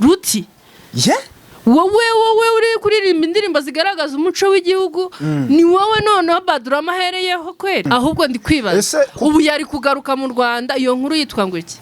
Ruti, Ye. Wowe uri kuririmba indirimbo zigaragaza umuco w'igihugu, ni wowe noneho Badrama ahereyeho kweri? Ahubwo ndi kwibaza, ubu yari kugaruka mu Rwanda, iyo nkuru yitwa ngo iki?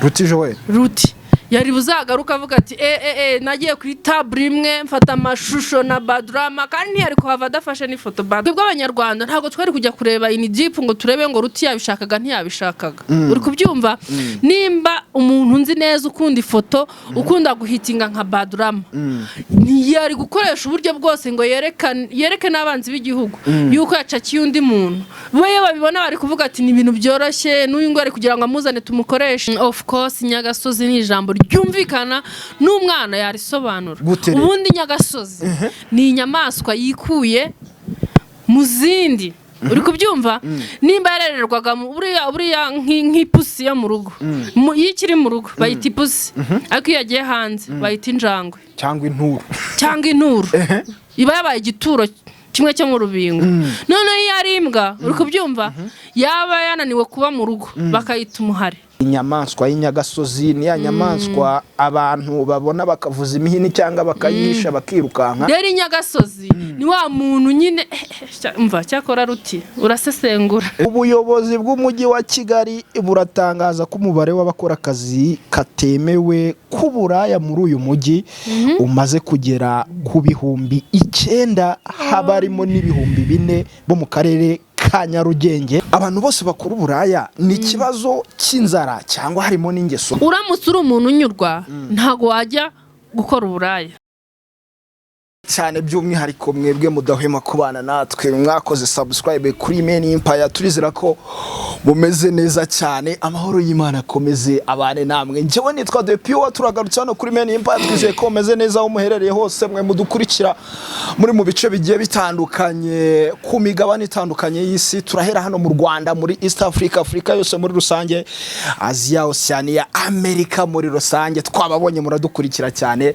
Ruti Joel. Ruti yari buzagaruka avuga ati: "E e e, nagiye kuri table imwe, mfata amashusho na Badrama," kandi ntiyari kuhava adafashe n'ifoto. Twebwe Abanyarwanda ntabwo twari kujya kureba in deep ngo turebe ngo Ruti yabishakaga, ntiyabishakaga. Uri kubyumva? Nimba umuntu nzi neza ukunda ifoto, ukunda guhitinga nka Badrama, ntiyari gukoresha uburyo bwose ngo yerekane, yereke n'abanzi b'igihugu yuko yacakiye undi muntu? Bo iyo babibona bari kuvuga ati: "Ni ibintu byoroshye, n'uyu nguyu ari kugira ngo amuzane tumukoreshe." Of course, nyagasozi ni ijambo ryumvikana, n'umwana yarisobanura. Gute rero? Ubundi nyagasozi ni inyamaswa yikuye mu zindi. Uri kubyumva? Nimba yarererwaga buriya nk'ipusi yo mu rugo, iyo ikiri mu rugo bayita ipusi, ariko iyo yagiye hanze bayita injangwe. Cyangwa inturu. Cyangwa inturu. Iba yabaye igituro kimwe cyo mu rubingo. Noneho iyo ari imbwa, uri kubyumva, yaba yananiwe kuba mu rugo bakayita umuhari. Inyamaswa y'inyagasozi ni ya nyamaswa abantu babona bakavuza imihini cyangwa bakayihisha, bakirukanka. Rero inyagasozi ni wa muntu nyine. Mva, cyakora Ruti urasesengura. Ubuyobozi bw'Umujyi wa Kigali buratangaza ko umubare w'abakora akazi katemewe k'uburaya muri uyu mujyi umaze kugera ku 9000, haba harimo n'4000 bo mu karere ka Nyarugenge. Abantu bose bakora uburaya ni ikibazo cy'inzara cyangwa harimo n'ingeso? Uramutse uri umuntu unyurwa, ntabwo wajya gukora uburaya. Cyane, by'umwihariko mwebwe mudahwema kubana natwe, mwakoze subscribe kuri Main Empire, turizera ko mumeze neza cyane. Amahoro y'Imana akomeze abane namwe. Njyewe nitwa The Pure, turagarutse hano kuri Main Empire. Twizeye ko mumeze neza aho muherereye hose, mwe mudukurikira muri mu bice bigiye bitandukanye ku migabane itandukanye y'isi. Turahera hano mu Rwanda, muri East Africa, Afurika yose muri rusange, Aziya, Oceania, Amerika muri rusange. Twababonye muradukurikira cyane,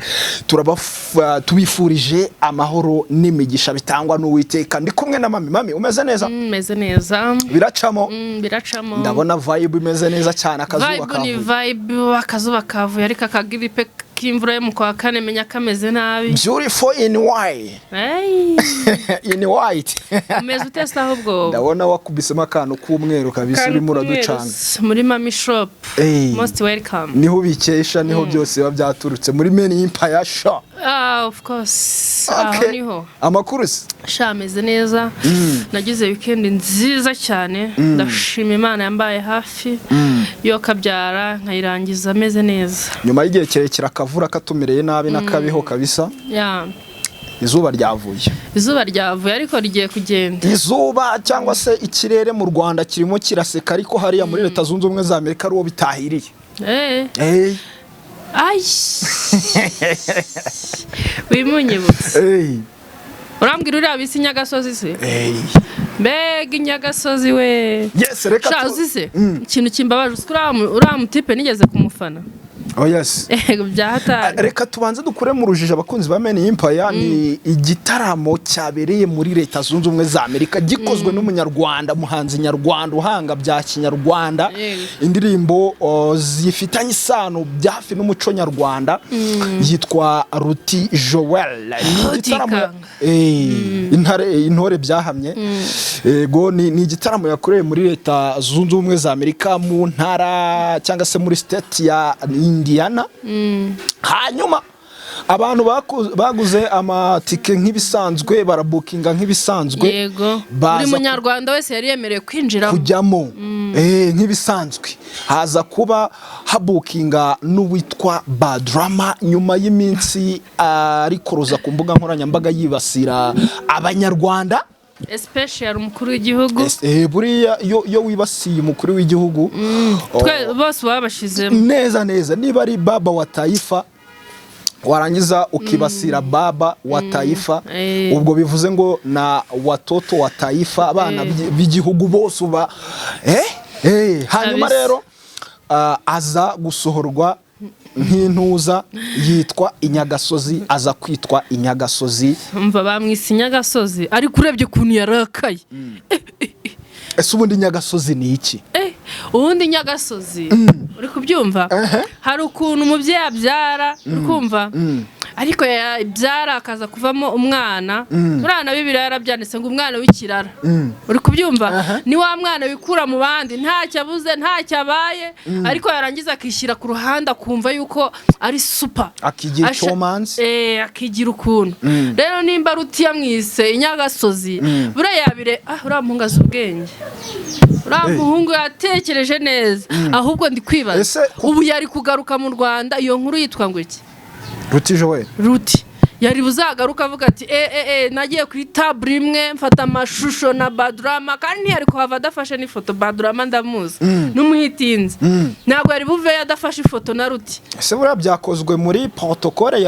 tubifurije amahoro n'imigisha bitangwa n'Uwiteka. Ndi kumwe na mami. Mami, umeze neza? Meze neza. Biracamo? Biracamo. Ndabona vibe imeze neza cyane, akazuba Vibe ni kavuye. Vibe, akazuba kavuye, ariko akagiripe k'imvura yo mu kwa kane menya kameze nabi. Beautiful in white. Hey, in white. Umeze ute se ahubwo? Ndabona wakubisemo akantu k'umweru kabisa, urimo uraducanga. Muri Mami Shop. Hey. Most welcome. Niho ubikesha, niho byose biba byaturutse muri Main Empire Shop. Ah, of course, aho niho. Amakuru se? Sha, ameze neza. Nagize weekend nziza cyane, ndashima Imana yambaye hafi yo kabyara nkayirangiza ameze neza. Nyuma y'igihe kirekire akavura katumereye nabi n'akabiho kabisa, izuba ryavuye. Izuba ryavuye, ariko rigiye kugenda. Izuba cyangwa se ikirere mu Rwanda kirimo kiraseka, ariko hariya muri Leta Zunze Ubumwe za Amerika ari uwo bitahiriye. Eh. Ay, wimunyibutse. Urambwira uriya bisi Nyagasozi se? Mbega inyagasozi we! Yes, reka Sha, uzi se ikintu kimbabaje? Uzi ko uriya mutipe nigeze kumufana? Oh yes. Ego, bya hatari. Reka tubanze dukure mu rujijo abakunzi ba Main Empire. Ni igitaramo cyabereye muri Leta Zunze Ubumwe za Amerika, gikozwe n'Umunyarwanda, muhanzi nyarwanda uhanga bya kinyarwanda, indirimbo zifitanye isano bya hafi n'umuco nyarwanda, yitwa Ruti Joel. Ni igitaramo Rutikanga. Intare, intore byahamye. Ego, ni igitaramo yakorewe muri Leta Zunze Ubumwe za Amerika, mu ntara cyangwa se muri state ya Indiana. Hanyuma abantu baguze amatike nk'ibisanzwe, barabukinga nk'ibisanzwe. Buri Baza munyarwanda wese yari yemerewe kwinjiramo. Kujyamo nk'ibisanzwe. Haza kuba habukinga n'uwitwa Badrama, nyuma y'iminsi arikoroza ku mbuga nkoranyambaga yibasira Abanyarwanda. Especially umukuru w'igihugu. Buriya iyo wibasiye umukuru w'igihugu, oh, Twe bose babashizemo. Neza neza, niba ari baba wa taifa, warangiza ukibasira baba wa taifa, ubwo bivuze ngo na watoto wa taifa, abana b'igihugu bose uba hanyuma Kabisa. rero aza gusohorwa nk'intuza yitwa inyagasozi, aza kwitwa inyagasozi. Umva, bamwise inyagasozi, ariko urebye ukuntu yarakaye. Ese ubundi inyagasozi ni iki? Ubundi nyagasozi Uri kubyumva? Hari ukuntu umubyeyi abyara, uri kumva, ariko yabyara akaza kuvamo umwana. Buriya na Bibiliya yarabyanditse ngo umwana w'ikirara, uri kubyumva, ni wa mwana wikura mu bandi, ntacyo abuze, ntacyo abaye, ariko yarangiza akishyira ku ruhande, akumva yuko ari super. Akigira icyomanzi. Akigira ukuntu. Rero nimba Ruti yamwise inyagasozi, buriya yabire, ah, uriya muhungu azi ubwenge, uriya muhungu yatekereje neza. Ahubwo ndi kwibaza, Ese ubu yari kugaruka mu Rwanda, iyo nkuru yitwa ngo iki? Ruti Joel. Ruti yari buzagaruka avuga ati e e e nagiye kuri table imwe, mfata amashusho na Badrama, kandi ntiyari kuhava adafashe n'ifoto. Badrama ndamuzi, n'umuhitinzi, ntabwo yari buveyo adafashe ifoto na Ruti. Ese buriya byakozwe muri protocole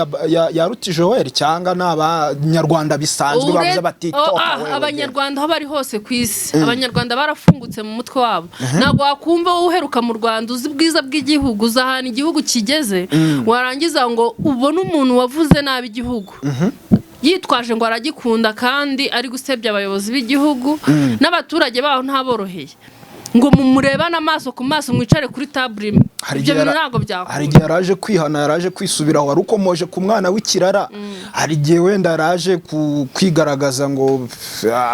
ya Ruti Joel, cyangwa ni Abanyarwanda bisanzwe bavuze bati Oh, toka ah, wewe? Abanyarwanda aho bari hose ku isi, Abanyarwanda barafungutse mu mutwe wabo. Ntabwo wakumva wowe uheruka mu Rwanda, uzi ubwiza bw'igihugu, uzi ahantu igihugu kigeze, warangiza ngo ubone umuntu wavuze nabi igihugu yitwaje ngo aragikunda kandi ari gusebya abayobozi b'igihugu n'abaturage baho ntaboroheye, ngo mumurebane amaso ku maso, mwicare kuri table imwe. Hari Ibyo igihe bintu ntabwo hari byakunda. igihe yaraje kwihana, yaraje kwisubiraho. Wari ukomoje ku mwana w'ikirara. Hari igihe wenda yaraje kwigaragaza ngo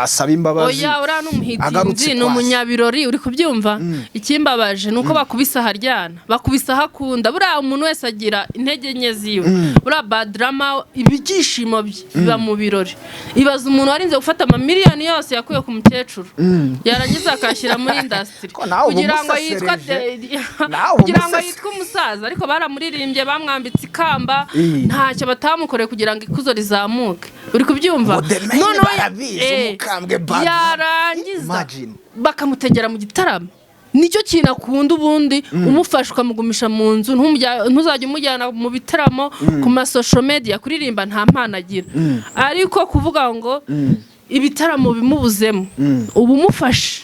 asabe imbabazi. Oya, uriya ni Agarutse umuhitinzi, ni kwasi. umunyabirori, uri kubyumva? Ikimbabaje ni uko bakubise aharyana, bakubise aho akunda. Buriya umuntu wese agira intege nke ziwe. Buriya Badrama ibyishimo bye biba mu birori. Ibaza umuntu warinze gufata amamiliyoni yose yakuye ku mukecuru, yarangiza akayashyira muri industry Ko nawe uba kugira ngo yitwe umusesereje. Nawe uba kugira ngo yitwe umusaza. Ariko baramuririmbye, bamwambitse ikamba, ntacyo batamukoreye kugira ngo ikuzo rizamuke, uri kubyumva? Ngo The Mane Noneho barabizi, umukambwe Badra. yarangiza Imagine. bakamutegera mu gitaramo, nicyo kintu akunda. Ubundi umufasha ukamugumisha mu nzu, ntuzajye umujyana mu bitaramo, ku ma social media kuririmba, nta mpano agira. Ariko kuvuga ngo ibitaramo bimubuzemo, uba umufashe,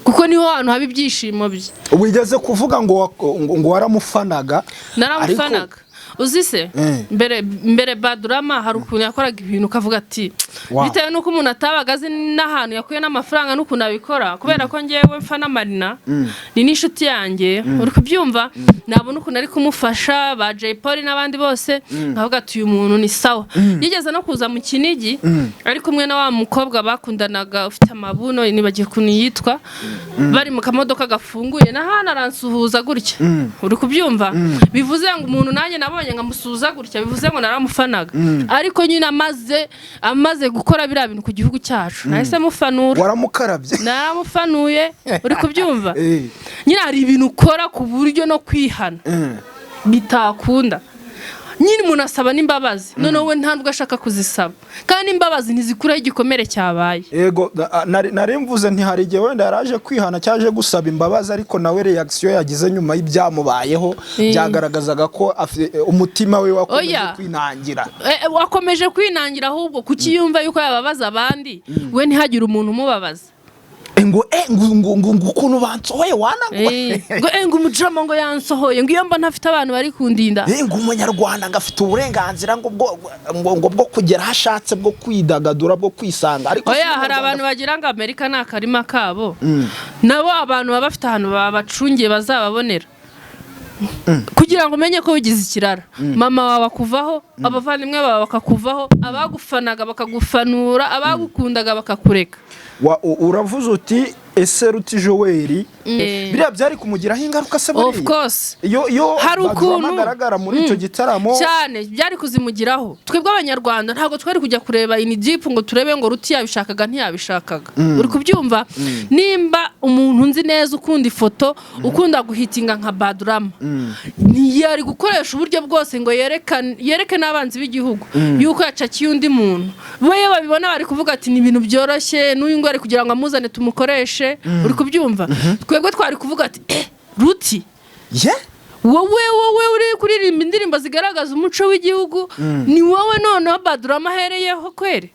kuko niho hantu haba ibyishimo bye. Wigeze kuvuga ngo waramufanaga. Naramufanaga, uzi se? Mbere mbere Badrama hari ukuntu yakoraga ibintu ukavuga ati, bitewe n'uko umuntu atabaga azi n'ahantu yakuye n'amafaranga n'ukuntu abikora, kubera ko ngewe mfana Marina, ni n'inshuti yanjye, uri kubyumva, nabona ukuntu ari kumufasha ba Jay Polly n'abandi bose, nkavuga ati uyu muntu ni sawa. Yigeze no kuza mu Kinigi ari kumwe na wa mukobwa bakundanaga ufite amabuno, nibagiye ukuntu yitwa, bari mu kamodoka gafunguye, na hano aransuhuza gutya, uri kubyumva? Bivuze ngo umuntu nanjye nabonye nkamusuhuza gutya, bivuze ngo naramufanaga. Ariko nyine amaze gukora biriya bintu ku gihugu cyacu, nahise mufanura. Waramukarabye. Naramufanuye, uri kubyumva? Eh. Nyine hari ibintu ukora ku buryo no kwihana bitakunda. Nyine umuntu asaba n'imbabazi, noneho we nta nubwo ashaka kuzisaba, kandi imbabazi ntizikuraho igikomere cyabaye. Yego, nari mvuze nti hari igihe wenda yaraje kwihana, cyaje gusaba imbabazi, ariko nawe reaction yagize nyuma y'ibyamubayeho byagaragazaga ko umutima we wakomeje Oya. kwinangira. Wakomeje kwinangira. Ahubwo kuki yumva yuko yababaza abandi, we ntihagire umuntu umubabaza? Ngo ukuntu bansohoye wana, ngo Ngo umujama ngo yansohoye, ngo iyo mba ntafite abantu bari kundinda. Ngo Umunyarwanda ngo afite uburenganzira ngo bwo kugera aho ashatse, bwo kwidagadura, bwo kwisanga, ariko Oya, si hari Umunyarwanda. abantu bagira ngo Amerika ni akarima kabo. Nabo abantu baba bafite ahantu babacungiye bazababonera. Kugira ngo umenye ko wigize ikirara, mama wawe akuvaho, abavandimwe bawe bakakuvaho, abagufanaga bakagufanura, abagukundaga bakakureka. Uravuze uti ese Ruti Joel biriya byari kumugiraho ingaruka se Of buriya? course. Iyo Hari Badrama agaragara muri icyo gitaramo. Cyane, byari kuzimugiraho. Twebwe Abanyarwanda ntabwo twari kujya kureba in deep ngo turebe ngo Ruti yabishakaga, ntiyabishakaga, uri kubyumva? Nimba umuntu nzi neza ukunda ifoto, ukunda guhitinga nka Badrama, ntiyari gukoresha uburyo bwose ngo yereke n'abanzi b'igihugu yuko yacakiye undi muntu? Bo iyo babibona bari kuvuga ati ni ibintu byoroshye, n'uyu nguyu ari kugira ngo amuzane tumukoreshe, uri kubyumva? Twebwe twari kuvuga ati Ruti, ye wowe uri kuririmba indirimbo zigaragaza umuco w'igihugu, ni wowe noneho Badrama ahereyeho kweri?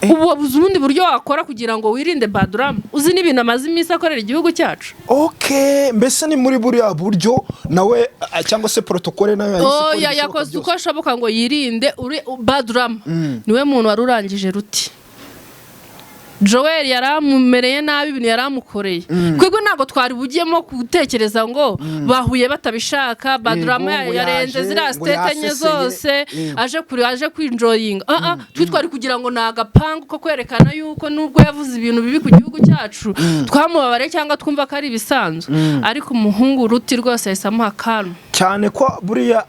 Ubu wabuze ubundi buryo wakora kugira ngo wirinde Badrama, uzi n'ibintu amaze iminsi akorera igihugu cyacu? Okay, mbese ni muri buriya buryo nawe cyangwa se protocole nayo yahise ikora Oya, ibishoboka yakoze byose. uko ashoboka ngo yirinde. Uri Badrama niwe muntu wari urangije Ruti. Joel yari amumereye nabi, ibintu yari amukoreye. Twebwe ntabwo twari bujyemo gutekereza ngo bahuye batabishaka, Badrama Yego, ngo yarenze yaje, ziriya ngo state enye yaseseye. zose, Yego. aje kure, aje kwinjoyinga. Ah ah, twe twari kugira ngo ni agapangu ko kwerekana yuko nubwo yavuze ibintu bibi ku gihugu cyacu, twamubabare cyangwa twumva ko ari ibisanzwe. Ariko umuhungu Ruti rwose yahise amuha akantu. Cyane ko buriya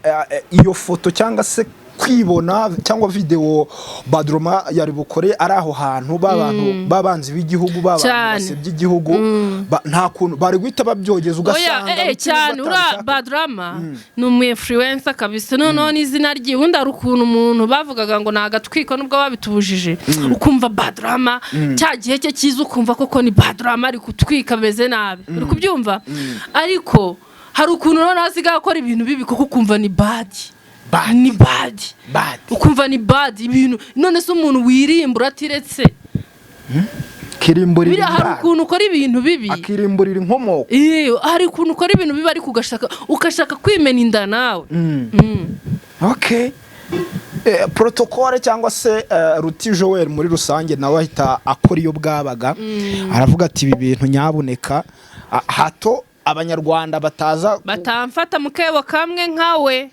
iyo foto cyangwa se kwibona cyangwa video Badrama yari bukore ari aho hantu, ba bantu babanzi b'igihugu, ba bantu Cyane. basebya igihugu, nta kuntu bari guhita babyogeza, Oya, ugasanga Ruti cyane nubwo uriya atabishaka. Badrama ni umu influencer kabisa. Noneho n'izina rye, ubundi hari ukuntu umuntu bavugaga ngo ni agatwiko, nubwo babitubujije, ukumva Badrama cya gihe cye cyiza, ukumva koko ni Badrama ari gutwika, ameze nabi, uri kubyumva. Ariko hari ukuntu noneho asigaye akora ibintu bibi kuko ukumva ni bad. Bad. Ni bad. Bad. Ukumva ni bad ibintu. None se umuntu wirimbura atiretse Kirimburira biriya, hari indaro. ukuntu ukora ibintu bibi, Akirimburira inkomoko. Hari ukuntu ukora ibintu bibi ariko ugashaka kwimena inda nawe. Okay. Protocole cyangwa se Ruti Joel muri rusange nawe ahita akora iyo bwabaga, aravuga ati: "Ibi bintu nyabuneka, hato Abanyarwanda bataza batamfata mu kebo kamwe nkawe."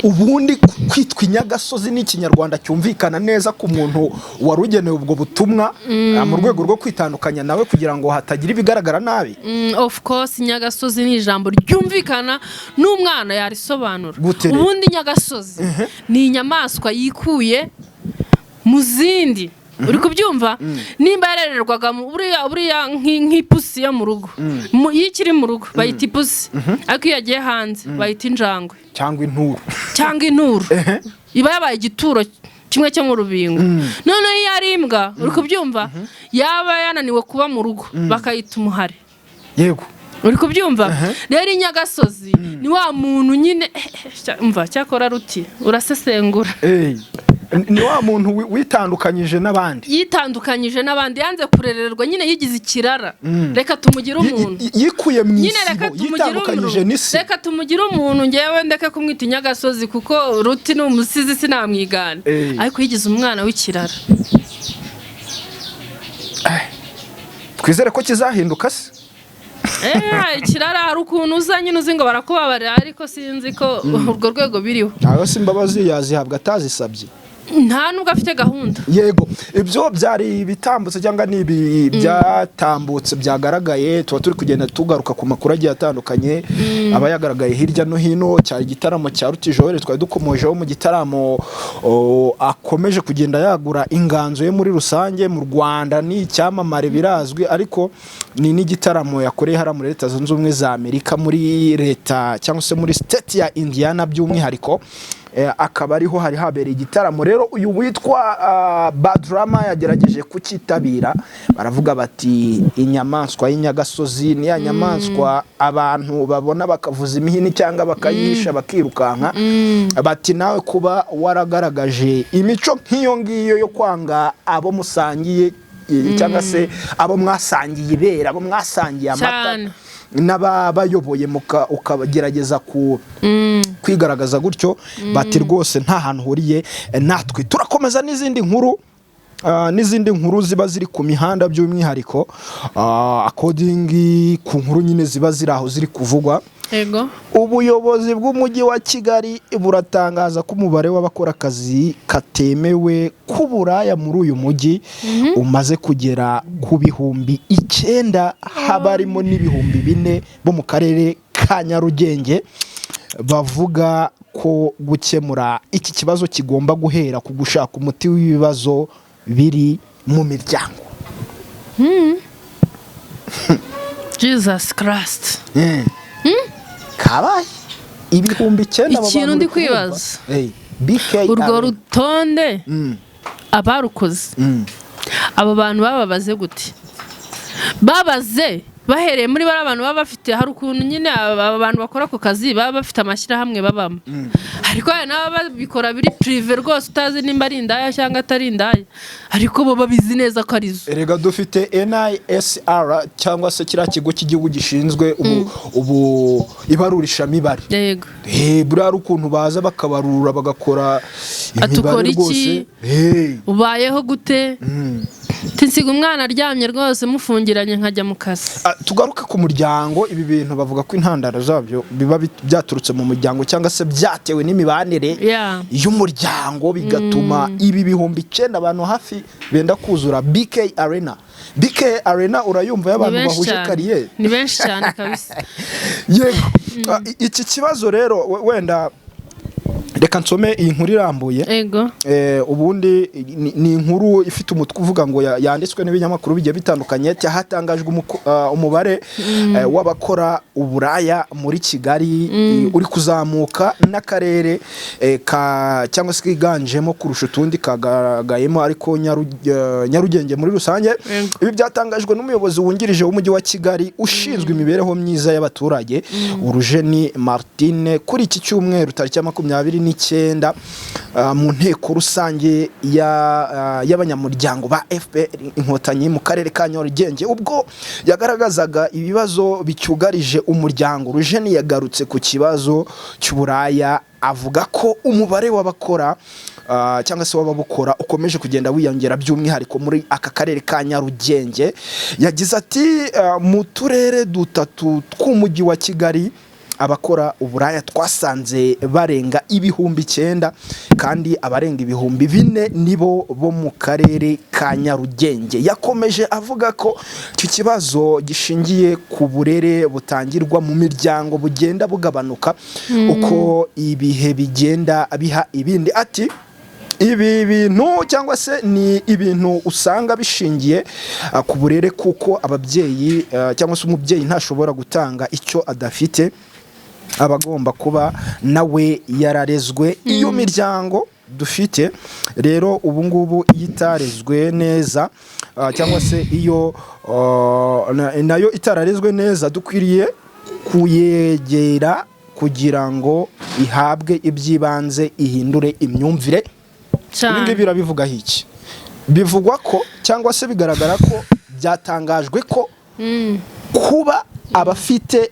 Ubundi kwitwa inyagasozi ni Ikinyarwanda cyumvikana neza ku muntu wari ugenewe ubwo butumwa, mu rwego rwo kwitandukanya nawe kugira ngo hatagira ibigaragara nabi. Of course, nyagasozi ni ijambo ryumvikana, n'umwana yarisobanura. Gute rero? Ubundi nyagasozi ni inyamaswa yikuye mu zindi, uri kubyumva? Nimba yarererwaga buriya nk'ipusi yo mu rugo, iyo ikiri mu rugo bayita ipusi, ariko iyo yagiye hanze bayita injangwe. Cyangwa inturu. Cyangwa inturu, iba yabaye igituro kimwe cyo mu rubingo. Noneho iyo ari imbwa, uri kubyumva, yaba yananiwe kuba mu rugo bakayita umuhari. Uri kubyumva? Rero inyagasozi ni wa muntu nyine, mva cyakora Ruti urasesengura. Eh, ni wa muntu witandukanyije n'abandi. Yitandukanyije n'abandi, yanze kurererwa nyine, yigize ikirara. Reka tumugire umuntu. Yikuye mu Nyine reka isibo, tumugire yitandukanyije umuntu. n'isi. Reka tumugire umuntu, ngewe ndeke kumwita inyagasozi kuko Ruti ni umusizi, sinamwigana. Ariko yigize umwana w'ikirara. Twizere ko kizahinduka se. Ikirara hari ukuntu uza nyine uzi ngo barakubabarira, ariko sinzi ko urwo rwego biriho. Ntawe se imbabazi yazihabwa atazisabye? Nta nubwo afite gahunda. Yego, ibyo byari ibitambutse cyangwa ni ibi byatambutse byagaragaye. Tuba turi kugenda tugaruka ku makuru agiye atandukanye aba yagaragaye hirya no hino. Cyari igitaramo cya Ruti Joel twari dukomojeho, mu gitaramo akomeje kugenda yagura inganzo ye muri rusange mu Rwanda, ni icyamamare birazwi, ariko ni n'igitaramo yakoreye hariya muri Leta Zunze Ubumwe za Amerika, muri leta cyangwa se muri state ya Indiana by'umwihariko. Akaba ariho hari habereye igitaramo. Rero uyu witwa Badrama yagerageje kucyitabira, baravuga bati: "Inyamaswa y'inyagasozi ni ya nyamaswa abantu babona bakavuza imihini cyangwa bakayihisha bakirukanka." Bati: "Nawe kuba waragaragaje imico nk'iyo ngiyo yo kwanga abo musangiye, cyangwa se abo mwasangiye ibere, abo mwasangiye amata n'ababayoboye, ukagerageza ku kwigaragaza gutyo," bati: "Rwose nta hantu uhuriye natwe." Turakomeza n'izindi nkuru, n'izindi nkuru ziba ziri ku mihanda, by'umwihariko according ku nkuru nyine ziba ziri aho ziri kuvugwa. Ubuyobozi bw'Umujyi wa Kigali buratangaza ko umubare w'abakora akazi katemewe k'uburaya muri uyu mujyi umaze kugera ku 9000, haba harimo n'4000 bo mu karere ka Nyarugenge. Bavuga ko gukemura iki kibazo kigomba guhera ku gushaka umuti w'ibibazo biri mu miryango. Jesus Christ! Kabaye 9000 abo Ikintu bantu ndi uri kumva? kwibaza. BK Urwo Arena. rutonde abarukoze, abo bantu bababaze gute? Babaze bahereye muri bariya bantu baba bafite, hari ukuntu nyine aba bantu bakora ako kazi baba bafite amashyirahamwe babamo, ariko hari n'ababa babikora biri privé rwose, utazi nimba ari indaya cyangwa atari indaya, ariko bo babizi neza ko ari zo. Erega dufite NISR cyangwa se kiriya kigo cy'igihugu gishinzwe ubu ibarurishamibare. Buriya hari ukuntu baza bakabarura, bagakora Ati imibare ukora iki? rwose. Ubayeho gute? Nsiga umwana aryamye rwose, mufungiranye, nkajya mu kazi. Ah, tugaruke ku muryango. Ibi bintu bavuga ko intandaro zabyo biba byaturutse mu muryango cyangwa se byatewe n'imibanire y'umuryango, bigatuma ibi 9,000 abantu hafi benda kuzura BK Arena. BK Arena urayumva, Ni y'abantu benshi bahuje cyane. Carrière. Ni benshi cyane kabisa. Yego. Ah, iki kibazo rero, wenda reka nsome iyi nkuru irambuye. Ego. Ubundi ni inkuru ifite umutwe uvuga ngo yanditswe n'ibinyamakuru bigiye bitandukanye. Hatangajwe umubare w'abakora uburaya muri Kigali uri kuzamuka, n'akarere ka cyangwa se kiganjemo kurusha utundi kagaragayemo ariko Nyarugenge muri rusange. Yego. Ibi byatangajwe n'umuyobozi wungirije w'umujyi wa Kigali ushinzwe imibereho myiza y'abaturage, Urujeni Martine, kuri iki cyumweru tariki ya 29, mu nteko rusange y'abanyamuryango ba FPR Inkotanyi mu karere ka Nyarugenge, ubwo yagaragazaga ibibazo bicyugarije umuryango. Urujeni yagarutse ku kibazo cy'uburaya, avuga ko umubare w'abakora cyangwa se w'ababukora ukomeje kugenda wiyongera, by'umwihariko muri aka karere ka Nyarugenge. Yagize ati: "Mu turere dutatu tw'umujyi wa Kigali abakora uburaya twasanze barenga 9,000, kandi abarenga 4,000 nibo bo mu karere ka Nyarugenge." Yakomeje avuga ko iki kibazo gishingiye ku burere butangirwa mu miryango bugenda bugabanuka uko ibihe bigenda biha ibindi. Ati: "Ibi bintu cyangwa se ni ibintu usanga bishingiye ku burere, kuko ababyeyi cyangwa se umubyeyi ntashobora gutanga icyo adafite, aba agomba kuba nawe yararezwe. Iyo miryango dufite rero ubu ngubu iyo itarezwe neza, cyangwa se iyo nayo itararezwe neza, dukwiriye kuyegera kugira ngo ihabwe iby'ibanze, ihindure imyumvire." Ibi Cyane. ngibi birabivugaho iki? Bivugwa ko cyangwa se bigaragara ko byatangajwe ko kuba abafite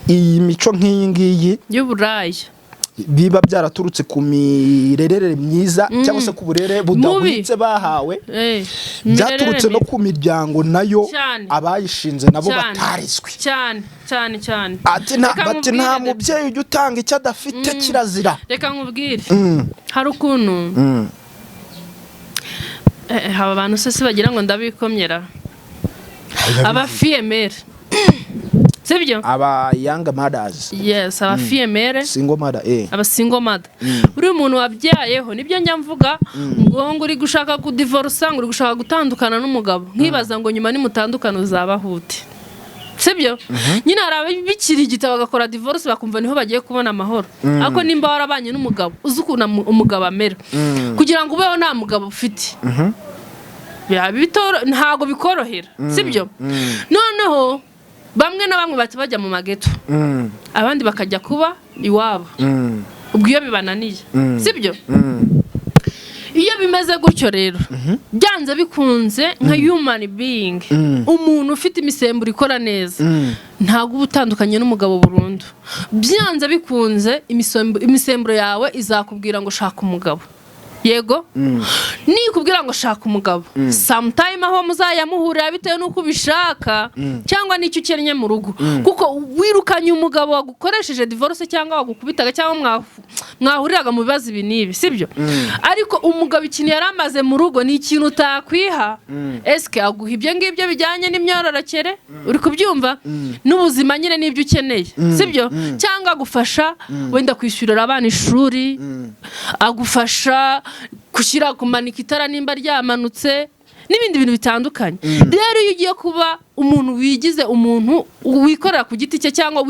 iyi mico nk'iyi ngiyi y'uburaya biba byaraturutse ku mirerere myiza cyangwa se ku burere budahwitse bahawe, byaturutse no Imirerere ku miryango nayo Cyane. abayishinze nabo Cyane. batarezwe. Cyane cyane cyane. Ati nta Reka bati nta nkubwire. mubyeyi ujya utanga icyo adafite, kirazira. Reka nkubwire, hari ukuntu aba bantu se si bagira ngo ndabikomyera, aba fille-mère, sibyo? Aba young mothers. Yes, aba fille-mère. Single mother. Aba single mother. Uriya muntu wabyayeho, nibyo njya mvuga ngo uri gushaka kudivorusa, ngo uri gushaka gutandukana n'umugabo, nkibaza ngo nyuma nimutandukana uzabaho ute? Sibyo nyine? Hari ababikirigita bagakora divorce, bakumva niho bagiye kubona amahoro. Ariko nimba warabanye n'umugabo, uzi ukuntu umugabo amera, kugira ngo ubeho nta mugabo ufite ntabwo bikorohera, sibyo? Noneho bamwe na bamwe bahita bajya mu mageto, abandi bakajya kuba iwabo. Ubwo iyo bibananiye, sibyo? Iyo bimeze gutyo rero, byanze bikunze nka human being, umuntu ufite imisemburo ikora neza, ntabwo uba utandukanye n'umugabo burundu. Byanze bikunze imisemburo yawe izakubwira ngo shaka umugabo. Yego, nikubwira ngo shaka umugabo, sometime aho muzayamuhurira bitewe n'uko ubishaka cyangwa n'icyo ukennye mu rugo, kuko wirukanye umugabo wagukoresheje divorce cyangwa wagukubitaga cyangwa mwahuriraga mu bibazo ibi n'ibi, sibyo? Ariko umugabo ikintu yari amaze mu rugo ni ikintu utakwiha. Esike aguha ibyo ngibyo bijyanye n'imyororokere, uri kubyumva, n'ubuzima nyine n'ibyo ukeneye, sibyo? Cyangwa agufasha wenda kwishyurira abana ishuri, agufasha gushyira kumanika itara nimba ryamanutse n'ibindi bintu bitandukanye. Rero iyo ugiye kuba umuntu wigize umuntu wikorera ku giti cye cyangwa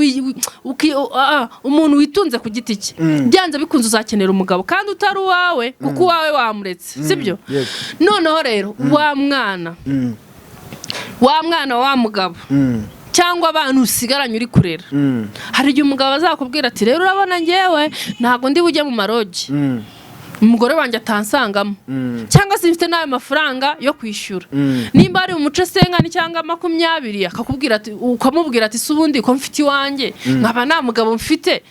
umuntu witunze ku giti cye, byanze bikunze uzakenera umugabo kandi utari uwawe, kuko uwawe wamuretse, sibyo? Yego. Noneho rero wa mwana, wa mwana wa mugabo cyangwa abantu usigaranye uri kurera, hari igihe umugabo azakubwira ati: "Rero urabona ngewe ntabwo ndi bujye mu marogi, umugore wanjye atansangamo, cyangwa se mfite n'ayo mafaranga yo kwishyura." Nimba ari umuce cinquante cyangwa 20, akakubwira ati, ukamubwira ati: "Si ubundi ko mfite iwanjye nkaba nta mugabo mfite?"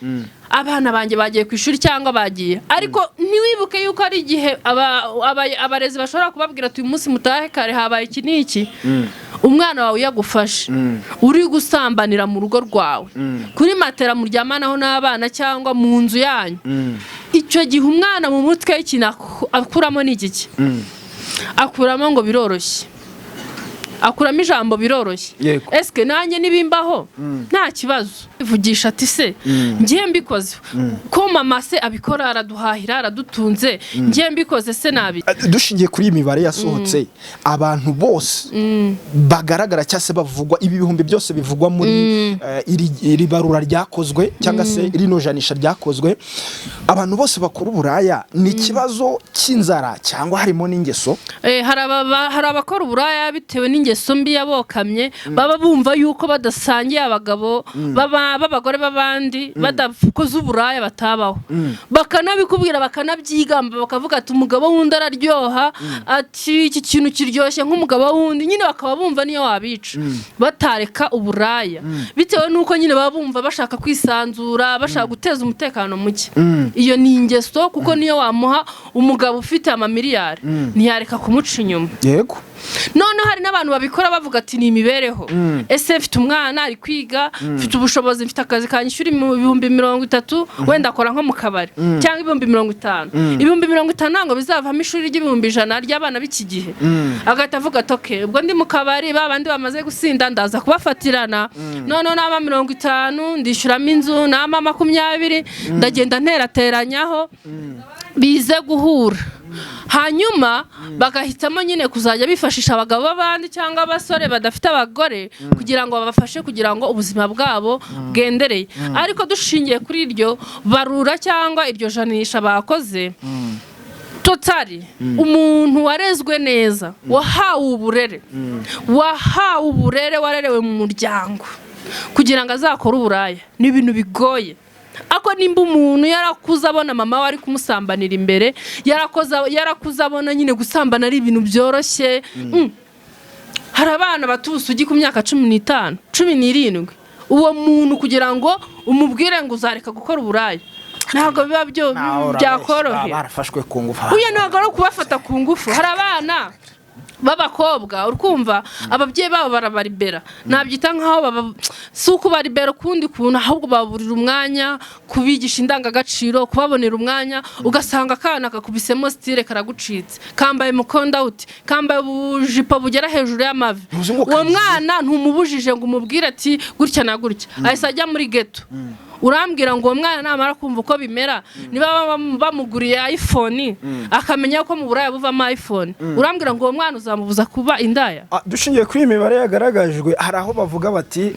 Abana banjye bagiye ku ishuri cyangwa bagiye, ariko ntiwibuke yuko ari igihe abarezi bashobora kubabwira ati: "Uyu munsi mutahe kare, habaye iki n'iki." Umwana wawe iyo agufashe uri gusambanira mu rugo rwawe, kuri matera muryamanaho n'abana cyangwa mu nzu yanyu, icyo gihe umwana mu mutwe ikintu akuramo ni igiki? Akuramo ngo biroroshye, akuramo ijambo biroroshye. Esike nanjye nibimbaho nta kibazo? Ivugisha ati: "Se ngiye mbikoze, ko mama se abikora, araduhahira, aradutunze, ngiye mbikoze se nabi?" Dushingiye kuri iyi mibare yasohotse, abantu bose bagaragara cyangwa se bavugwa, ibi bihumbi byose bivugwa muri iri barura ryakozwe cyangwa se rino janisha ryakozwe, abantu bose bakora uburaya ni ikibazo cy'inzara cyangwa harimo n'ingeso? Hari abakora uburaya bitewe n'ingeso mbi yabokamye, baba bumva yuko badasangiye abagabo b'abagore b'abandi, badakoze uburaya batabaho. Bakanabikubwira, bakanabyigamba, bakavuga ati: "Umugabo w'undi araryoha," ati: "Iki kintu kiryoshye nk'umugabo w'undi." Nyine bakaba bumva niyo wabica batareka uburaya, bitewe n'uko nyine baba bumva bashaka kwisanzura, bashaka guteza umutekano muke. Iyo ni ingeso, kuko niyo wamuha umugabo ufite amamiliyari ntiyareka kumuca inyuma. Noneho hari n'abantu babikora bavuga ati: "Ni imibereho. Ese mfite umwana ari kwiga, mfite ubushobozi, mfite akazi kanyishyura 30,000, wenda akora nko mu kabari, cyangwa 50,000. 50,000 ntabwo bizavamo ishuri ry'ibihumbi 100 ry'abana b'iki gihe." Agahita avuga ati: "Okay, ubwo ndi mu kabari, ba bandi bamaze gusinda ndaza kubafatirana, noneho naba 50 ndishyuramo inzu, naba 20 ndagenda nterateranyaho bize guhura." Hanyuma bagahitamo nyine kuzajya bifashisha abagabo b'abandi cyangwa abasore badafite abagore kugira ngo babafashe, kugira ngo ubuzima bwabo bwendereye. Ariko dushingiye kuri iryo barura cyangwa iryo janisha bakoze, totally, umuntu warezwe neza, wahawe uburere, warerewe mu muryango, kugira ngo azakore uburaya ni ibintu bigoye. Ariko nimba umuntu yarakuze abona mama we ari kumusambanira imbere, yarakuze abona nyine gusambana ari ibintu byoroshye. Hari abana bata ubusugi ku myaka 15, 17. Uwo muntu kugira ngo umubwire ngo uzareka gukora uburaya, ntabwo biba byo byakorohera. Barafashwe ku ngufu. Uyu ntabwo ari ukubafata ku ngufu. Hari abana b'abakobwa, urikumva, ababyeyi babo barabaribera, nabyita nkaho baba si ukubaribera ukundi kuntu, ahubwo baburira umwanya, kubigisha indangagaciro, kubabonera umwanya. Ugasanga akana kakubisemo style, karagucitse, kambaye mukondawuti, kambaye ubujipo bugera hejuru y'amavi. Ntuzi ngo Uwo kagiye. mwana ntumubujije ngo umubwire ati gutya na gutya, ahise ajya muri ghetto. Urambwira ngo uwo mwana namara kumva uko bimera, niba bamuguriye iPhone, akamenya ko mu buraya buvamo iPhone, urambwira ngo uwo mwana uzamubuza kuba indaya? Dushingiye kuri iyi mibare yagaragajwe, hari aho bavuga bati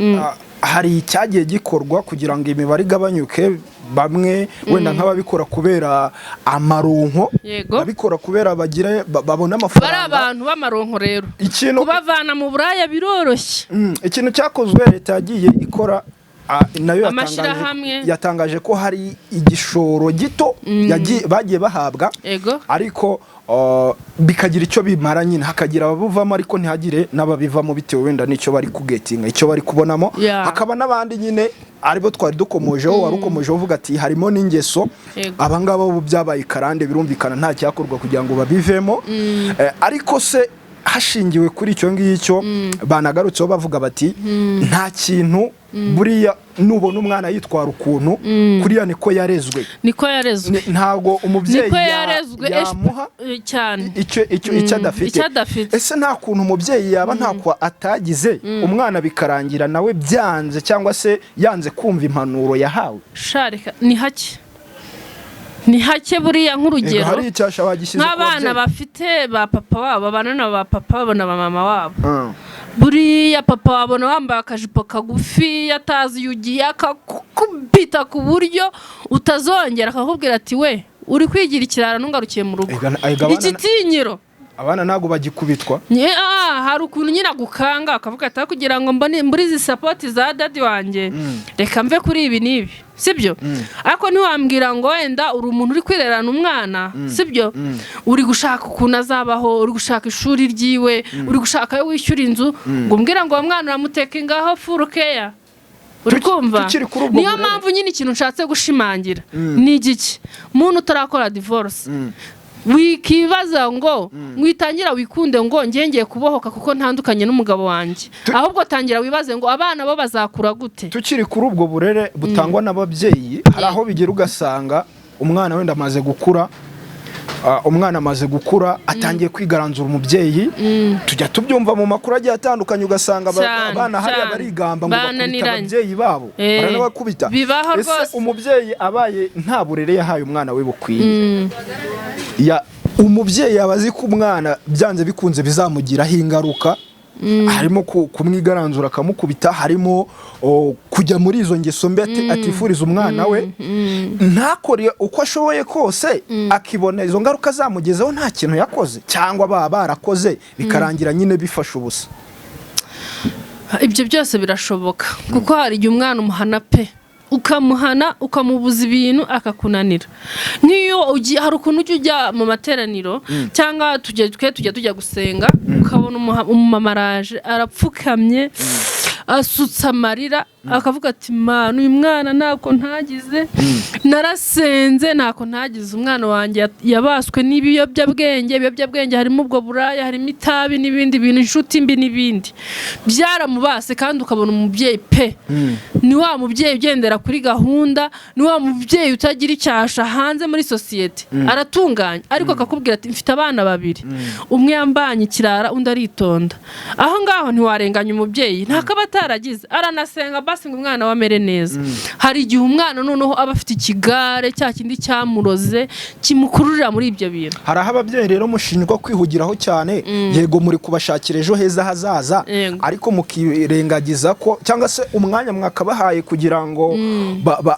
hari icyagiye gikorwa kugira ngo imibare igabanyuke. Bamwe wenda nk'ababikora kubera amaronko, babikora kubera bagire babone Bari amafaranga. abantu b'amaronko rero, Ikintu kubavana mu buraya biroroshye. Ikintu cyakozwe, leta yagiye ikora, nayo yatangaje, Amashyirahamwe. yatangaje ko hari igishoro gito bagiye bahabwa, ariko bikagira icyo bimara nyine, hakagira ababuvamo ariko ntihagire n'ababivamo, bitewe wenda n'icyo bari kugetinga, icyo bari kubonamo. Hakaba n'abandi nyine aribo twari dukomojeho, wari ukomojeho uvuga ati harimo n'ingeso. Abangaba bo byabaye karande, birumvikana nta cyakorwa kugira ngo babivemo. Ariko se hashingiwe kuri icyo ngicyo banagarutseho, bavuga bati nta kintu buriya nubona umwana yitwara ukuntu kuriya, niko yarezwe. Niko yarezwe. Ntabwo umubyeyi Niko yarezwe. yamuha Cyane. icyo adafite. Icyo adafite. Ese nta kuntu umubyeyi yaba ntako atagize, umwana bikarangira nawe byanze cyangwa se yanze kumva impanuro yahawe? Sharika, ni hake, ni hake buriya. Nk'urugero, Hari icyasha bagishyize ku nk'abana babyeyi. bafite ba papa wabo, babana na ba papa babo na ba mama wabo, buriya papa wabona wambaye akajipo kagufi, atazi iyo ugiye, akakubita ku buryo utazongera, akakubwira ati: "We uri kwigira ikirara, ntungarukiye mu rugo." Ega Igitinyiro. Abana ntabwo bagikubitwa. Hari ukuntu nyine agukanga, akavuga ati: "Aho kugira ngo mbone mbure izi support za daddy wanjye, reka mve kuri ibi n'ibi." Sibyo? Ariko ntiwambwira ngo wenda uri umuntu uri kwirerana umwana, sibyo, uri gushaka ukuntu azabaho, uri gushaka ishuri ryiwe, uri gushaka ayo wishyura inzu, ngo umbwire ngo uwo mwana uramuteka ingaho full care. Uri kumva? Tukiri kuri ubwo Niyo burere. mpamvu nyine ikintu nshatse gushimangira ni igiki: muntu utarakora divorce, wikibaza ngo mwitangira wikunde ngo ngiye kubohoka kuko ntandukanye n'umugabo wanjye. Ahubwo tangira wibaze ngo abana bo bazakura gute? Tukiri kuri ubwo burere butangwa n'ababyeyi, hari aho bigera ugasanga umwana wenda amaze gukura, umwana amaze gukura atangiye kwigaranzura umubyeyi. Tujya tubyumva mu makuru agiye atandukanye, ugasanga abana hariya barigamba ngo bakubita Bananiranye. ababyeyi babo, baranabakubita. Bibaho Ese rwose. umubyeyi abaye nta burere yahaye umwana we bukwiye, ya umubyeyi aba azi ko umwana byanze bikunze bizamugiraho ingaruka, harimo kumwigaranzura akamukubita, harimo kujya muri izo ngeso mbi atifuriza umwana we, ntakore uko ashoboye kose, akibona izo ngaruka zamugezeho nta kintu yakoze, cyangwa baba barakoze bikarangira nyine bifashe ubusa? Ibyo byose birashoboka, kuko hari igihe umwana umuhana pe, ukamuhana, ukamubuza ibintu, akakunanira. Nk'iyo ugiye, hari ukuntu ujya ujya mu materaniro cyangwa tujya, twe tujya tujya gusenga, ukabona umumama araje, arapfukamye, asutse amarira, akavuga ati: "Mana, uyu mwana ntako ntagize, narasenze ntako ntagize, umwana wanjye yabaswe n'ibiyobyabwenge." Ibiyobyabwenge harimo ubwo buraya, harimo itabi n'ibindi bintu, inshuti mbi n'ibindi byaramubase. Kandi ukabona umubyeyi pe, ni wa mubyeyi ugendera kuri gahunda, ni wa mubyeyi utagira icyasha hanze muri sosiyete, aratunganye, ariko akakubwira ati: "Mfite abana babiri, umwe yambanye ikirara, undi aritonda." Aho ngaho ntiwarenganya umubyeyi, ntakaba ataragize, aranasenga basi ngo umwana we amere neza. Hari igihe umwana noneho aba afite ikigare cya kindi cyamuroze, kimukururira muri ibyo bintu. Hari aho ababyeyi rero mushinjwa kwihugiraho cyane. Yego, muri kubashakira ejo heza hazaza, ariko mukirengagiza ko cyangwa se umwanya mwakabahaye kugira ngo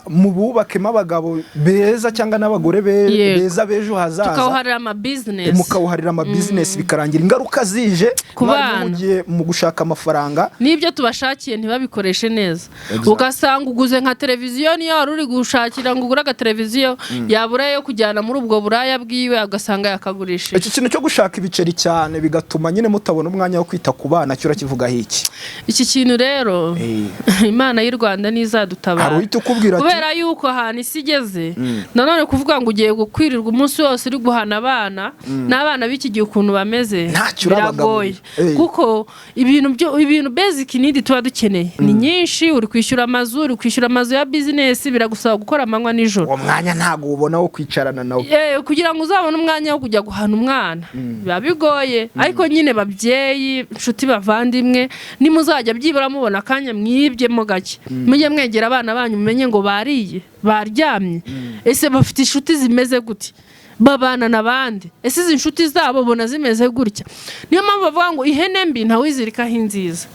mububakemo abagabo beza cyangwa n'abagore beza b'ejo hazaza, tukawuharira amabizinesi. Mukawuharira amabizinesi, bikarangira ingaruka zije Ku mwari bana. muhugiye mu gushaka amafaranga. N'ibyo tubashakiye ntibabikoreshe neza. Exactly. Ugasanga uguze nka televiziyo, niyo wari uri gushakira ngo ugure agateleviziyo, yabura yo kujyana muri ubwo buraya bwiwe, agasanga yakagurishije. Iki kintu cyo gushaka ibiceri cyane bigatuma nyine mutabona umwanya wo kwita ku bana, cyo urakivugaho iki? Iki kintu rero, Imana y'u Rwanda ntizadutabara. Hari uhita ukubwira ati Kubera yuko ahantu isi igeze, nanone kuvuga ngo ugiye gukwirirwa umunsi wose uri guhana abana, n'abana b'iki gihe ukuntu bameze, Ntacyo biragoye. urabagaburira. Kuko ibintu byo, ibintu basic need tuba dukeneye ni nyinshi. Uri kwishyura amazu, uri kwishyura amazu ya bizinesi, biragusaba gukora amanywa nijoro. Uwo mwanya ntabwo ubona wo kwicarana nawe. Kugira ngo uzabone umwanya wo kujya guhana umwana biba bigoye. Ariko nyine babyeyi, inshuti, bavandimwe, nimuzajya byibura mubona akanya mwibyemo gake, mujye mwegera abana banyu, mumenye ngo bariye, baryamye, ese bafite inshuti zimeze gute, babana n'abandi, ese izi nshuti zabo ubona zimeze gutya? Niyo mpamvu bavuga ngo ihene mbi ntawizirikaho inziza.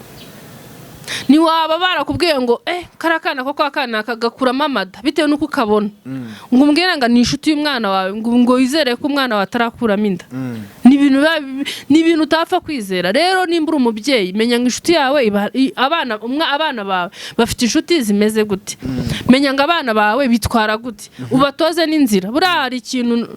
Ntiwaba barakubwiye ngo kariya kana ko kwa kana kagakuramo amada, bitewe n'uko ukabona, ngo umbwire ngo ni inshuti y'umwana wawe, ngo wizere ko umwana wawe atarakuramo inda. Ni ibintu ni ibintu utapfa kwizera. Rero nimba uri umubyeyi, menya ngo inshuti yawe abana abana bawe bafite inshuti zimeze gute, menya ngo abana bawe bitwara gute, ubatoze n'inzira. Buriya hari ikintu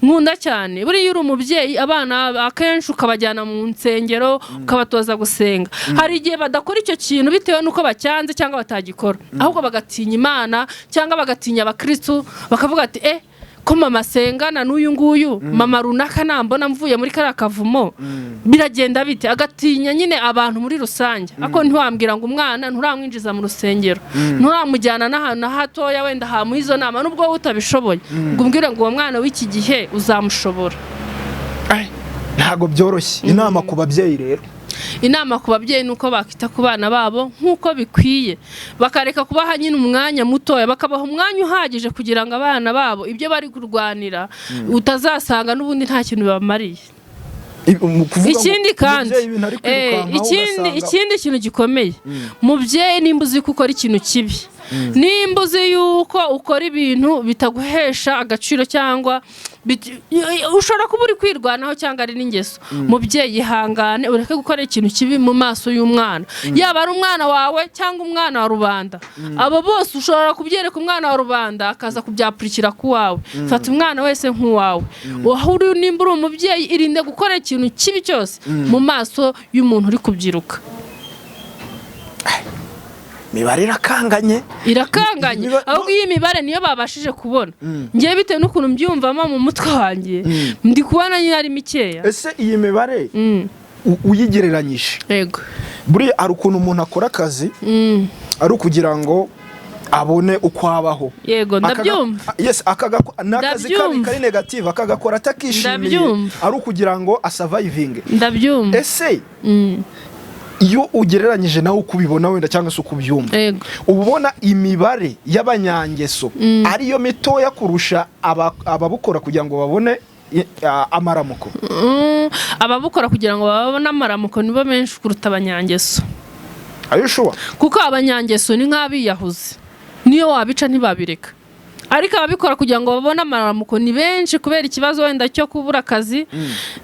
nkunda cyane: buriya uri umubyeyi, abana akenshi ukabajyana mu nsengero, ukabatoza gusenga, hari igihe badakora icyo kintu bitewe n'uko bacyanze cyangwa batagikora, ahubwo bagatinya Imana cyangwa bagatinya abakristu, bakavuga ati: "Eh, ko mama asengana n'uyu nguyu, mama runaka nambona mvuye muri kariya kavumo biragenda bite?" Agatinya nyine abantu muri rusange. Ariko ntiwambwira ngo umwana nturamwinjiza mu rusengero, nturamujyana n'ahantu na hatoya wenda hamuha izo nama, nubwo wowe utabishoboye, ngo umbwire ngo uwo mwana w'iki gihe uzamushobora. Ntabwo byoroshye. Inama ku babyeyi rero? Inama ku babyeyi ni uko bakita ku bana babo nk'uko bikwiye, bakareka kubaha nyine umwanya mutoya, bakabaha umwanya uhagije kugira ngo abana babo ibyo bari kurwanira utazasanga n'ubundi nta kintu bibamariye. Mu kuvuga ngo Ikindi kandi, umubyeyi ibintu ari kwirukankaho, ikindi ugasanga- ikindi kintu gikomeye, mubyeyi, nimba uzi ko ukora ikintu kibi, nimba uzi yuko ukora ibintu bitaguhesha agaciro, cyangwa ushobora kuba uri kwirwanaho cyangwa ari n'ingeso, mubyeyi, ihangane ureke gukora ikintu kibi mu maso y'umwana, yaba ari umwana wawe cyangwa umwana wa rubanda. Abo bose ushobora kubyereka umwana wa rubanda, akaza kubyapurikira ku wawe. Fata umwana wese nk'uwawe aho uri. Nimba uri umubyeyi, irinde gukora ikintu kibi cyose mu maso y'umuntu uri kubyiruka. Imibare irakanganye. Irakanganye. Ahubwo iyi mibare niyo babashije kubona. Ngewe bitewe n'ukuntu mbyumvamo mu mutwe wanjye, ndi kubona nyine ari mikeya. Ese iyi mibare uyigereranyije, buriya hari ukuntu umuntu akora akazi ari ukugira ngo abone uko abaho. Yego, ndabyumva. Yes, ni akazi kabi, kari negative, akagakora atakishimiye, ari ukugira ngo asurvivinge. Ndabyumva. Ese iyo ugereranyije nawe uko ubibona wenda cyangwa se uko ubyumva, uba ubona imibare y'abanyangeso ariyo mitoya kurusha ababukora kugira ngo babone amaramuko? Ababukora kugira ngo babone amaramuko nibo benshi kuruta abanyangeso. Are you sure? Kuko abanyangeso ni nk'abiyahuzi, niyo wabica ntibabireka, ariko ababikora kugira ngo babone amaramuko ni benshi, kubera ikibazo wenda cyo kubura akazi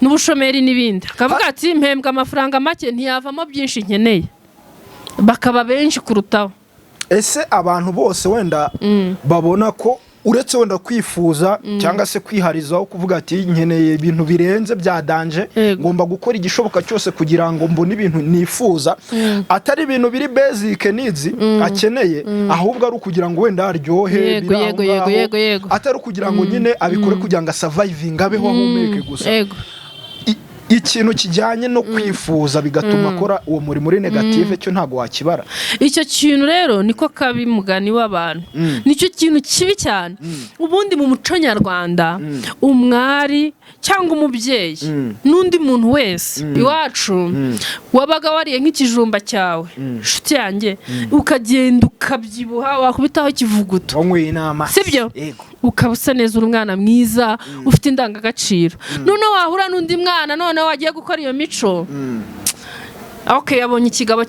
n'ubushomeri n'ibindi, akavuga ati: "Mpembwa amafaranga make, ntiyavamo byinshi nkeneye," bakaba benshi kurutaho. Ese abantu bose wenda babona ko uretse wenda kwifuza cyangwa se kwiharizaho kuvuga ati: "Nkeneye ibintu birenze bya danger, ngomba gukora igishoboka cyose kugira ngo mbone ibintu nifuza," atari ibintu biri basic needs akeneye, ahubwo ari ukugira ngo wenda aryohe, biri aho ngaho, yego, yego. atari ukugira ngo nyine abikore kugira ngo asurvivinge, abeho, ahumeke gusa, ikintu kijyanye no kwifuza bigatuma akora uwo murimo uri negative, cyo ntabwo wakibara? Icyo kintu rero niko kabi, mugani w'abantu, nicyo kintu kibi cyane. Ubundi mu muco nyarwanda, umwari cyangwa umubyeyi n'undi muntu wese iwacu, wabaga wariye nk'ikijumba cyawe, inshuti yanjye, ukagenda ukabyibuha, wakubitaho ikivuguto. Wanyweye inama. Sibyo? Yego. Ukaba usa neza, uri umwana mwiza ufite indangagaciro. Noneho wahura n'undi mwana noneho wagiye gukora iyo mico, ok, yabonye ikigabo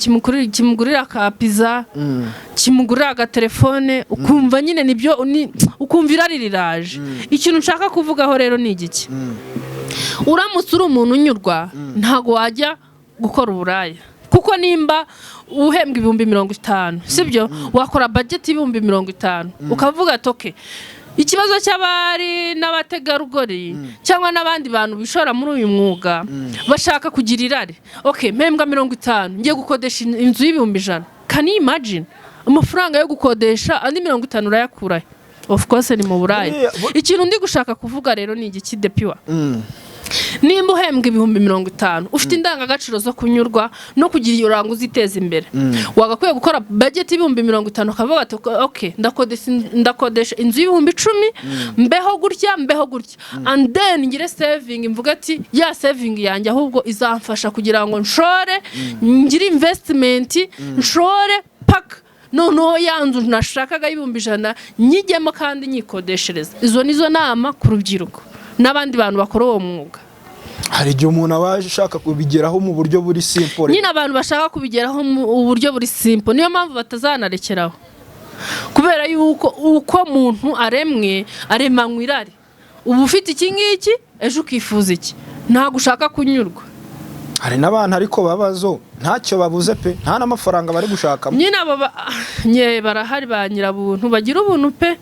kimugurira ka pizza, kimugurira agatelefone, ukumva nyine nibyo ukumva irari riraje. Ikintu nshaka kuvugaho rero ni igiki? Uramutse uri umuntu unyurwa, ntabwo wajya gukora uburaya, kuko nimba uhembwa 50,000, sibyo, wakora budget y'50,000, ukavuga ati: "Okay." Ikibazo cy'abari n'abategarugori cyangwa n'abandi bantu bishora muri uyu mwuga bashaka kugira irari: "Ok, mpembwa 50, ngiye gukodesha inzu y'100,000." Can you imagine? Amafaranga yo gukodesha andi 50 urayakurahe? Of course ni mu buraya. Ikintu ndi gushaka kuvuga rero ni igiki depiwa? Nimba uhembwa 50,000, ufite indangagaciro zo kunyurwa no kugira urango uziteza imbere, wagakwiye gukora budget y'50,000, ukavuga ati: "Ok, ndakodesha inzu y'10,000, mbeho gutya, mbeho gutya, and then ngire saving, mvuga ati ya saving yanjye ahubwo izamfasha kugira ngo nshore, ngire investment, nshore paka noneho ya nzu nashakaga y'100,000 nyijyemo kandi nyikodeshereza." Izo nizo nama ku rubyiruko n'abandi bantu bakora uwo mwuga. Hari igihe umuntu aba ashaka kubigeraho mu buryo buri simple. Nyine abantu bashaka kubigeraho mu buryo buri simple, niyo mpamvu batazanarekeraho, kubera yuko uko muntu aremwe, aremanywa irari. Uba ufite iki ngiki, ejo ukifuza iki, ntabwo ushaka kunyurwa. Hari n'abantu ariko babazo ntacyo babuze pe, nta n'amafaranga bari gushakamo. Nyine abo nye barahari, ba nyirabuntu bagira ubuntu pe.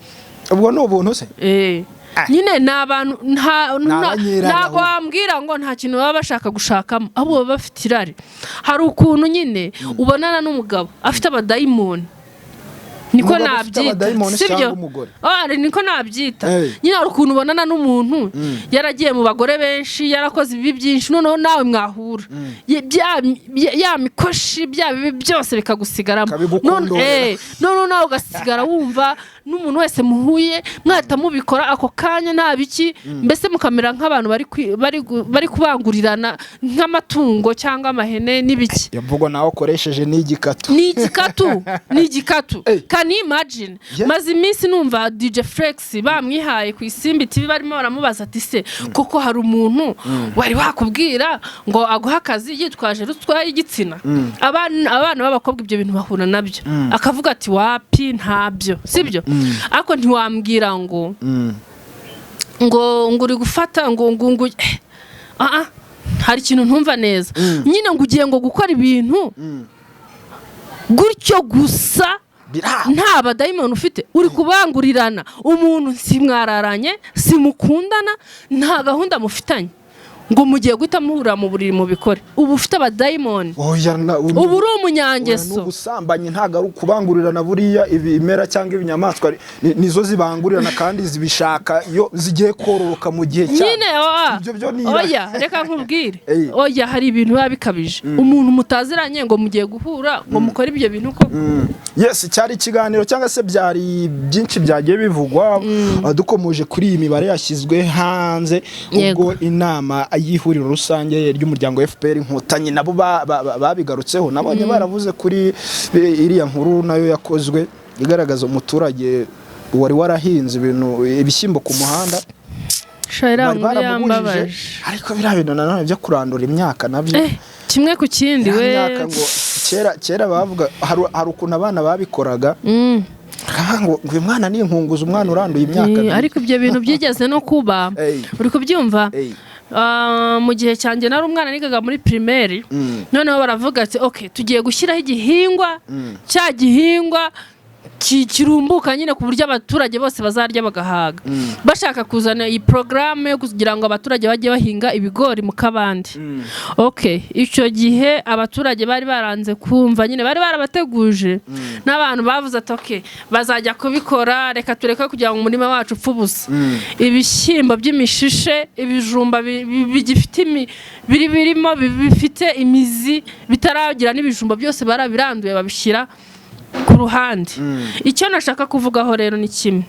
Ubwo ni ubuntu se? Eh. Nyine ni abantu Ni abanyirari ntabwo ahubwo. wambwira ngo nta kintu baba bashaka gushakamo, ahubwo baba bafite irari. Hari ukuntu nyine ubonana n'umugabo afite abadayimoni, niko Umugabo ufite nabyita. abadayimoni Sibyo? cyangwa umugore? Ah, niko nabyita. Hey. Nyine hari ukuntu ubonana n'umuntu yaragiye mu bagore benshi, yarakoze ibibi byinshi, noneho nawe mwahura, ya mikoshi, bya bibi byose bikagusigaramo. Kabigukondorera. Noneho nawe ugasigara wumva n'umuntu wese muhuye mwahita mubikora ako kanya, nta biki, mbese mukamera nk'abantu bari kubangurirana nk'amatungo cyangwa amahene n'ibiki. Iyo mvugo nawe ukoresheje ni igikatu. Ni igikatu, ni igikatu. Hey. Can you imagine? Yeah. Maze iminsi numva DJ Flex bamwihaye ku Isimbi TV, barimo baramubaza ati: "Se koko hari umuntu wari wakubwira ngo aguhe akazi yitwaje ruswa y'igitsina?" Abana b'abakobwa ibyo bintu bahura nabyo. Akavuga ati: "Wapi, ntabyo." Sibyo? Ariko ntiwambwira ngo ngo uri gufata ngo ah ah, hari ikintu ntumva neza nyine, ngo ugiye ngo gukora ibintu gutyo gusa, nta badayimoni ufite, uri kubangurirana umuntu, si mwararanye, si mukundana, nta gahunda mufitanye, Ngo mugiye guhita muhurira mu buriri mubikore, uba ufite abadayimoni. Oya, Uba uri oya, ni umunyangeso. ubusambanyi, ntabwo ari ukubangurirana. Buriya ibimera cyangwa ibinyamaswa nizo zibangurirana kandi zibishaka iyo zigiye kororoka mu gihe cyabyo. Nyine oya. Ibyo byo ni Oya, reka nkubwire. Ey. Oya, hari ibintu biba bikabije. Umuntu mutaziranye ngo mugiye guhura ngo mukore ibyo bintu koko? Yes, cyari ikiganiro cyangwa se byari byinshi byagiye bivugwa, dukomoje kuri iyi mibare yashyizwe hanze ubwo inama y'ihuriro rusange ry'umuryango FPR Inkotanyi, nabo babigarutseho. Nabonye baravuze kuri iriya nkuru nayo yakozwe igaragaza umuturage wari warahinze ibintu, ibishyimbo ku muhanda. Shayira, Bari nkuru baramubujije, yambabaje. ariko biriya bintu nanone byo kurandura imyaka nabyo, Kimwe ku kindi ya we. myaka ngo kera kera bavuga hari ukuntu abana babikoraga, bakavuga ngo uyu mwana ni inkunguzi, umwana uranduye imyaka. Ariko ibyo bintu byigeze no kuba. Uri kubyumva? Ey. Ah, mu gihe cyanjye nari umwana, nigaga muri primaire. Noneho baravuga ati: "Ok, tugiye gushyiraho igihingwa, cya gihingwa kirumbuka nyine ku buryo abaturage bose bazarya bagahaga." Bashaka kuzana iyi porogaramu yo kugira ngo abaturage bajye bahinga ibigori mu kabande. Ok, icyo gihe abaturage bari baranze kumva nyine, bari barabateguje n'abantu bavuze ati: "Ok, bazajya kubikora, reka tureke kugira ngo umurima wacu upfe ubusa." Ibishyimbo by'imishishe, ibijumba bigifite biri birimo bifite imizi, bitaragira n'ibijumba, byose barabiranduye babishyira ku ruhande. Icyo nashaka kuvugaho rero ni kimwe: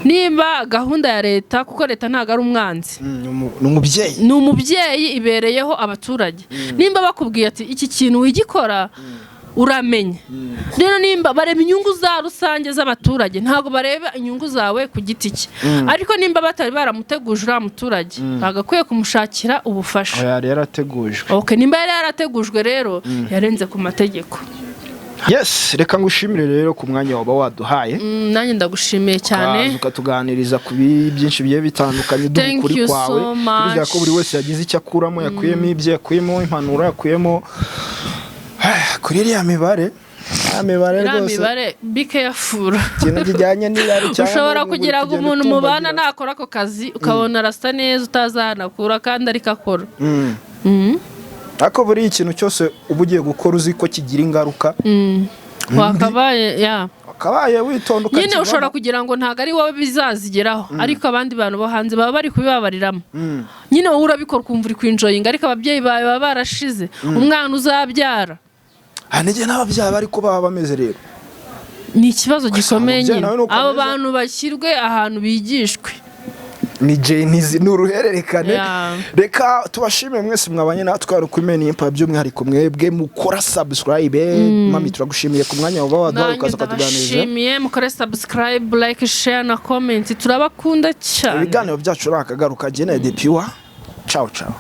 niba gahunda ya leta, kuko leta ntabwo ari umwanzi, Ni umubyeyi. Ni umubyeyi, ibereyeho abaturage. Nimba bakubwiye ati: "Iki kintu wigikora," uramenya rero nimba bareba inyungu za rusange z'abaturage, ntabwo bareba inyungu zawe ku giti cye. Ariko nimba batari baramuteguje uriya muturage, ntabwo akwiye kumushakira ubufasha. Yari yarategujwe. Ok, nimba yari yarategujwe rero, yarenze ku mategeko. Yes, reka ngushimire rero ku mwanya waba waduhaye. Nanjye ndagushimiye cyane. Ukaza ukatuganiriza ku byinshi bigiye bitandukanye, duha Thank ukuri you kwawe. so much. Turizera ko buri wese yagize icyo akuramo, yakuyemo ibye, yakuyemo impanuro, yakuyemo kuri iriya mibare, iriya mibare Iriya rwose. mibare, be careful. Ikintu kijyanye n'irari cyangwa Ushobora n'ubu kugira ngo kugenda umuntu mubana utumbagira. nakora ako kazi, ukabona arasa neza, utazanakura kandi ariko akora. Ariko buriya ikintu cyose uba ugiye gukora uzi ko kigira ingaruka, Wakabaye ya wakabaye witonda nyine. ukakivamo. Ushobora kugira ngo ntabwo ari wowe bizazigeraho, ariko abandi bantu bo hanze baba bari kubibabariramo. Nyine wowe urabikora ukumva uri kwinjoyinga, ariko ababyeyi bawe baba barashize, umwana uzabyara. Hari n'igihe n'ababyeyi bari ko baba bameze rero. Ni ikibazo gikomeye umubyeyi nyine. nawe nuko Abo ameze. bantu bashyirwe ahantu bigishwe. Ni jenizi, ni uruhererekane. Reka tubashime mwese mwabanye natwe hari kuri Meni Empire, by'umwihariko mwebwe mukora subscribe. Mami, turagushimiye ku mwanya waba waduhaye Nanjye ukaza ukatuganiriza. ndabashimiye. Mukore subscribe, like, share na comment. Turabakunda cyane. Ibiganiro byacu ni akagaruka. Jene de Pure, ciao ciao.